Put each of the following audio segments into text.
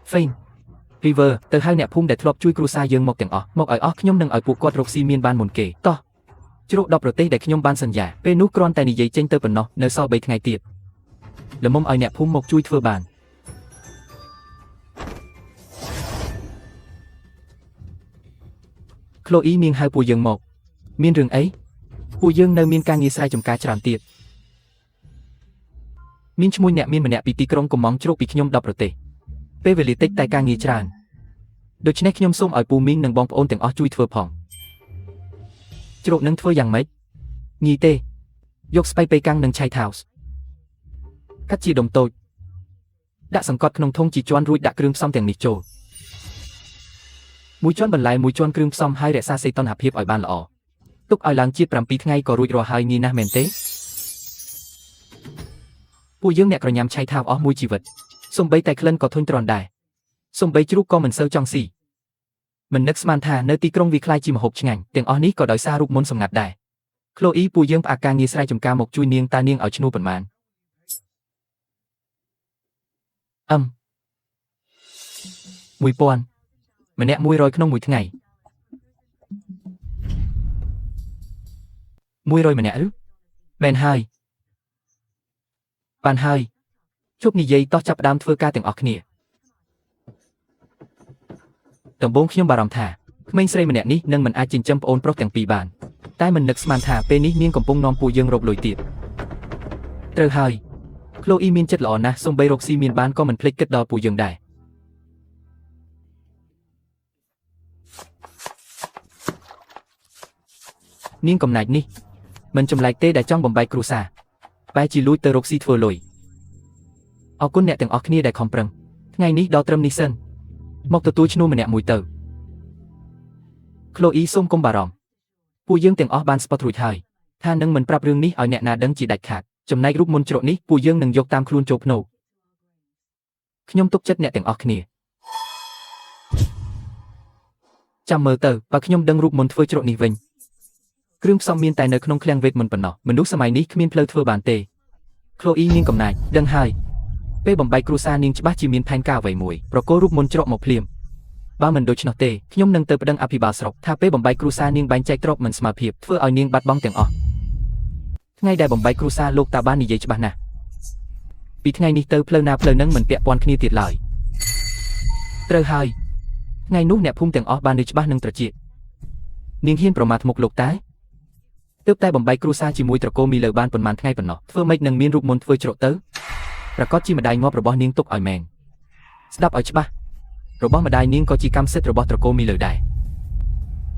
ហ្វេង River ទៅហៅអ្នកភូមិដែលធ្លាប់ជួយគ្រួសារយើងមកទាំងអស់មកឲ្យអស់ខ្ញុំនឹងឲ្យពួកគាត់រកស៊ីមានបានមុនគេតោះជ្រក10ប្រទេសដែលខ្ញុំបានសន្យាពេលនោះគ្រាន់តែនិយាយចេញទៅប៉ុណ្ណោះនៅសល់3ថ្ងៃទៀតល្មមឲ្យអ្នកភូមិមកជួយធ្វើបានក្លូអ៊ីនាងហៅពួកយើងមកមានរឿងអីពួកយើងនៅមានការងារស្រែចម្ការច្រើនទៀតមានឈ្មោះអ្នកមានម្នាក់ពីទីក្រុងកំងជ្រកពីខ្ញុំ10ប្រទេសពេលវេលាតិចតែការងារច្រើនដូច្នេះខ្ញុំសូមឲ្យពូមីងនិងបងប្អូនទាំងអស់ជួយធ្វើផងជ្រកនឹងធ្វើយ៉ាងម៉េចងាយទេយកស្បៃប៉េកាំងនិងឆៃថោសកាត់ជាដុំតូចដាក់សង្កត់ក្នុងធុងជាជាន់រួចដាក់គ្រឿងផ្សំទាំងនេះចូលមួយជាន់បន្លែមួយជាន់គ្រឿងផ្សំហើយរក្សាសីតុណ្ហភាពឲ្យបានល្អទុកឲ្យឡើងជាតិ7ថ្ងៃក៏រួចរាល់ហើយងាយណាស់មែនទេពួកយើងអ្នកក្រញ៉ាំឆៃថាវអស់មួយជីវិតសំបីតែក្លិនក៏ធុញទ្រាន់ដែរសំបីជ្រូកក៏មិនសូវចង់ស៊ីមិននឹកស្មានថានៅទីក្រុងវាក្លាយជាម្ហូបឆ្ងាញ់ទាំងអស់នេះក៏ដោយសាររូបមន្តសម្ងាត់ដែរក្លូអ៊ីពួកយើងផ្អាកការងារស្រែចម្ការមកជួយនាងតើនាងឲ្យឈ្នួលប៉ុន្មានអឹម1000ម្នាក់100ក្នុងមួយថ្ងៃ100ម្នាក់ឬមែនហើយបានហើយជប់និយាយតោះចាប់ផ្ដើមធ្វើការទាំងអស់គ្នាដំបូងខ្ញុំបារម្ភថាក្មេងស្រីម្នាក់នេះនឹងមិនអាចចិញ្ចឹមប្អូនប្រុសទាំងពីរបានតែមិននឹកស្មានថាពេលនេះនាងកំពុងនាំពួកយើងរកលុយទៀតត្រូវហើយក្លូអ៊ីមានចិត្តល្អណាស់សូម្បីរកស៊ីមានបានក៏មិនភ្លេចគិតដល់ពួកយើងដែរនាងកំណាចនេះមិនចម្លែកទេដែលចង់បំបែកគ្រួសារបែរជាលួចទៅរកស៊ីធ្វើលុយអរគុណអ្នកទាំងអស់គ្នាដែលខំប្រឹងថ្ងៃនេះដល់ត្រឹមនេះសិនមកទទួលឈ្នួលម្នាក់មួយទៅក្លូអ៊ីសូមកុំបារម្ភពួកយើងទាំងអស់បានស្ពតរួចហើយថានឹងមិនប្រាប់រឿងនេះឲ្យអ្នកណាដឹងជាដាច់ខាតចំណែករូបមន្តជ្រកនេះពួកយើងនឹងយកតាមខ្លួនចូលភ្នោខ្ញុំទុកចិត្តអ្នកទាំងអស់គ្នាចាំមើលទៅបើខ្ញុំដឹងរូបមន្តធ្វើជ្រកនេះវិញគ្រឿងផ្សំមានតែនៅក្នុងឃ្លាំងវេទមន្តប៉ុណ្ណោះមនុស្សសម័យនេះគ្មានផ្លូវធ្វើបានទេក្លូអ៊ីនាងកំណាចដឹងហើយពេលបំបែកគ្រួសារនាងច្បាស់ជាមានផែនការអ្វីមួយប្រគល់រូបមន្តជ្រកមកភ្លាមបើមិនដូច្នោះទេខ្ញុំនឹងទៅប្តឹងអភិបាលស្រុកថាពេលបំបែកគ្រួសារនាងបែងចែកទ្រព្យមិនស្មើភាពធ្វើឲ្យនាងបាត់បង់ទាំងអស់ថ្ងៃដែលបំបែកគ្រួសារលោកតាបាននិយាយច្បាស់ណាស់ពីថ្ងៃនេះទៅផ្លូវណាផ្លូវនឹងមិនពាក់ព័ន្ធគ្នាទៀតឡើយត្រូវហើយថ្ងៃនោះអ្នកភូមិទាំងអស់បាននឿច្បាស់នឹងត្រចៀកនាងហ៊ានប្រមាថមុខលោកតាទើបតែបំបែកគ្រួសារជាមួយត្រកូលមីលើបានប៉ុន្មានថ្ងៃប៉ុណ្ណោះធ្វើម៉េចនឹងមានរូបមន្តធ្វើជ្រកទៅប្រកាសជាម្ដាយងាប់របស់នាងទុកឲ្យមែនស្ដាប់ឲ្យច្បាស់របស់ម្ដាយនាងក៏ជាកម្មសិទ្ធិរបស់ត្រកូលមីលើដែរ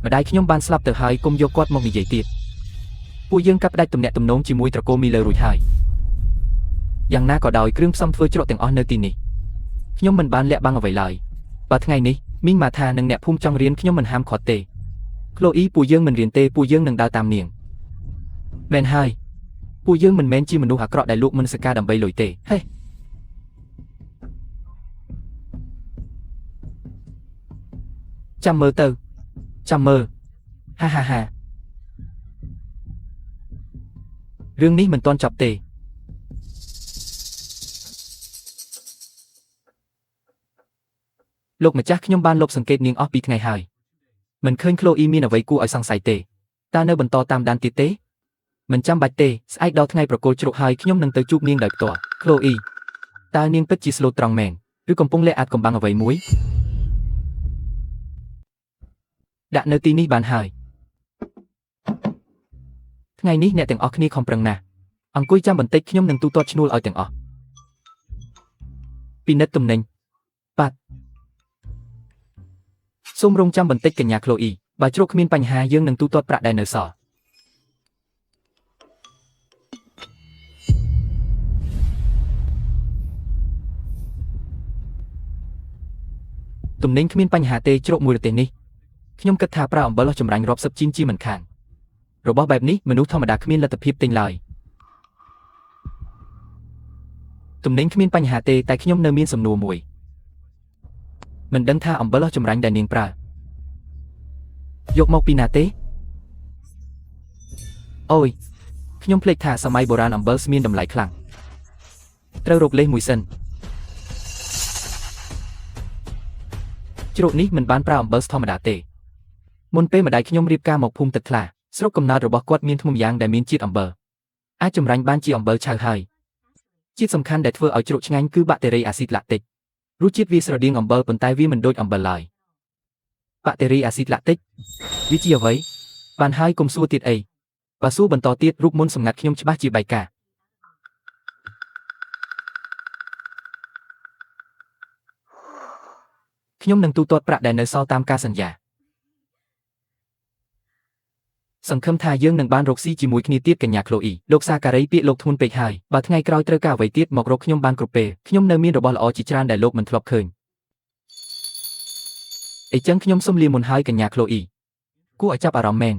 ម្ដាយខ្ញុំបានស្លាប់ទៅហើយគុំយកគាត់មកនិយាយទៀតពួកយើងកាត់ផ្ដាច់ទំនាក់ទំនងជាមួយត្រកូលមីលើរួចហើយយ៉ាងណាក៏ដោយគ្រឿងផ្សំធ្វើជ្រក់ទាំងអស់នៅទីនេះខ្ញុំមិនបានលាក់បាំងអ្វីឡើយបើថ្ងៃនេះមីងម៉ាថានិងអ្នកភូមិចង់រៀនខ្ញុំមិនហាមឃាត់ទេក្លូអ៊ីពួកយើងមិនរៀនទេពួកយើងនឹងដើរតាមនាងមែនហើយពួកយើងមិនមែនជាមនុស្សអាក្រក់ដែលលក់មនសិការដើម្បីលុយទេហេចាំមើលទៅចាំមើលហាហាហារឿងនេះមិនទាន់ចប់ទេលោកម្ចាស់ខ្ញុំបានលបសង្កេតនាងអស់ពីថ្ងៃហើយមិនឃើញក្លូអ៊ីមានអ្វីគួរឲ្យសង្ស័យទេតើនៅបន្តតាមដានទៀតទេមិនចាំបាច់ទេស្អែកដល់ថ្ងៃប្រគល់ជ្រកហើយខ្ញុំនឹងទៅជួបនាងដោយផ្ទាល់ក្លូអ៊ីតើនាងពិតជាស្លូតត្រង់មែនឬកំពុងលាក់អាថ៌កំបាំងអ្វីមួយដាក់នៅទីនេះបានហើយថ្ងៃនេះអ្នកទាំងអស់គ្នាខំប្រឹងណាស់អង្គុយចាំបន្តិចខ្ញុំនឹងទូទាត់ឈ្នួលឲ្យទាំងអស់ពិនិត្យទំនិញបាទសូមរងចាំបន្តិចកញ្ញាក្លូអ៊ីបើជ្រកគ្មានបញ្ហាយើងនឹងទូទាត់ប្រាក់ដែលនៅសល់ទំនិញគ្មានបញ្ហាទេជ្រកមួយរទេះនេះខ្ញុំគិតថាប្រើអំបិលចម្រាញ់រាប់សិបជីនជាមិនខានរបស់បែបនេះមនុស្សធម្មតាគ្មានលទ្ធភាពទិញឡើយទំនិញគ្មានបញ្ហាទេតែខ្ញុំនៅមានសំណួរមួយមិនដឹងថាអំបិលចម្រាញ់ដែលនាងប្រើយកមកពីណាទេអូយខ្ញុំភ្លេចថាសម័យបុរាណអំបិលស្មានតម្លៃខ្លាំងត្រូវរកលេសមួយសិន ជ្រក់នេះមិនបានប្រើអំបិលធម្មតាទេមុនពេលម្ដាយខ្ញុំរៀបការមកភូមិទឹកថ្លាស្រុកកំណើតរបស់គាត់មានធ្មុំយ៉ាងដែលមានជាតិអំបិលអាចចម្រាញ់បានជាអំបិលឆៅហើយជាតិសំខាន់ដែលធ្វើឲ្យជ្រក់ឆ្ងាញ់គឺបាក់តេរីអាស៊ីតឡាក់ទិករសជាតិវាស្រដៀងអំបិលប៉ុន្តែវាមិនដូចអំបិលឡើយបាក់តេរីអាស៊ីតឡាក់ទិកវាជាអ្វីបានហើយកុំសួរទៀតអីបើសួរបន្តទៀតរូបមន្តសម្ងាត់ខ្ញុំច្បាស់ជាបែកការខ្ញុំនឹងទូទាត់ប្រាក់ដែលនៅសល់តាមការសន្យាសង្ឃឹមថាយើងនឹងបានរកស៊ីជាមួយគ្នាទៀតកញ្ញាក្លូអ៊ីលោកសាការីពាក្យលោកធ្ងន់ពេកហើយបើថ្ងៃក្រោយត្រូវការអ្វីទៀតមករកខ្ញុំបានគ្រប់ពេលខ្ញុំនៅមានរបស់ល្អជាច្រើនដែលលោកមិនធ្លាប់ឃើញអីចឹងខ្ញុំសុំលាមុនហើយកញ្ញាក្លូអ៊ីគួរឲ្យចាប់អារម្មណ៍មែន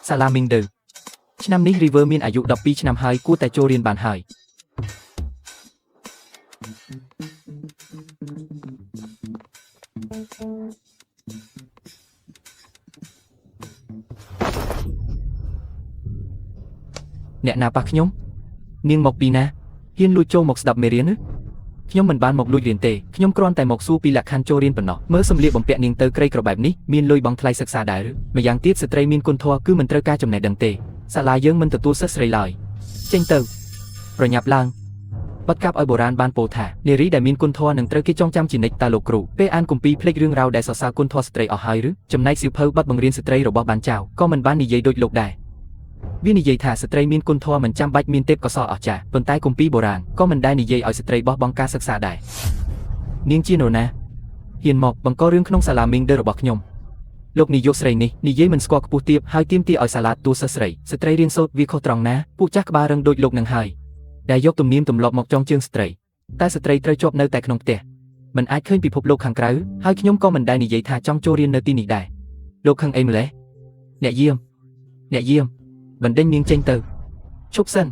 សាឡាមីងដឺឆ្នាំនេះ River មានអាយុ12ឆ្នាំហើយគួរតែចូលរៀនបានហើយអ្នកណាប៉ះខ្ញុំនាងមកពីណាហ៊ានលួចចូលមកស្ដាប់មេរៀនឬខ្ញុំមិនបានមកលួចរៀនទេខ្ញុំគ្រាន់តែមកសួរពីលក្ខខណ្ឌចូលរៀនប៉ុណ្ណោះមើលសម្លៀកបំពាក់នាងទៅក្រីក្របែបនេះមានលុយបង់ថ្លៃសិក្សាដែរឬម្យ៉ាងទៀតស្ត្រីមានគុណធម៌គឺមិនត្រូវការចំណេះដឹងទេសាលាយើងមិនទទួលសិស្សស្រីឡើយចេញទៅប្រញាប់ឡើងបទកាប់ឲ្យបុរាណបានពោលថានារីដែលមានគុណធម៌នឹងត្រូវគេចងចាំជានិច្ចតាលោកគ្រូពេលអានគម្ពីរភ្លេចរឿងរ៉ាវដែលសរសើរគុណធម៌ស្ត្រីអស់ហើយឬចំណែកសៀវភៅបទបង្រៀនស្ត្រីរបស់បានចៅក៏មិនបាននិយាយដូចលោកដែរវានិយាយថាស្ត្រីមានគុណធម៌មិនចាំបាច់មានទេពកោសល្យអស្ចារ្យប៉ុន្តែគម្ពីរបុរាណក៏មិនដែលនិយាយឲ្យស្ត្រីបោះបង់ការសិក្សាដែរនាងជានរណាហ៊ានមកបង្ករឿងក្នុងសាលាមីងដឺរបស់ខ្ញុំលោកនាយកស្រីនេះនិយាយមិនស្គាល់ខ្ពស់ទាបហើយទាមទារឲ្យសាលាទូសិស្សស្រីស្ត្រីរៀនសូត្រវាខុសត្រង់ណាពួកចាស់ក្បាលរឹងដូចលោកនឹងហើយដែលយកទំនៀមទម្លាប់មកចងជើងស្ត្រីតែស្ត្រីត្រូវជាប់នៅតែក្នុងផ្ទះមិនអាចឃើញពិភពលោកខាងក្រៅហើយខ្ញុំក៏មិនដែលនិយាយថាចង់ចូលរៀននៅទីនេះដែរលោកខឹងអីម្លេះអ្នកយាមអ្នកយាមបណ្ដេញនាងចេញទៅឈប់សិន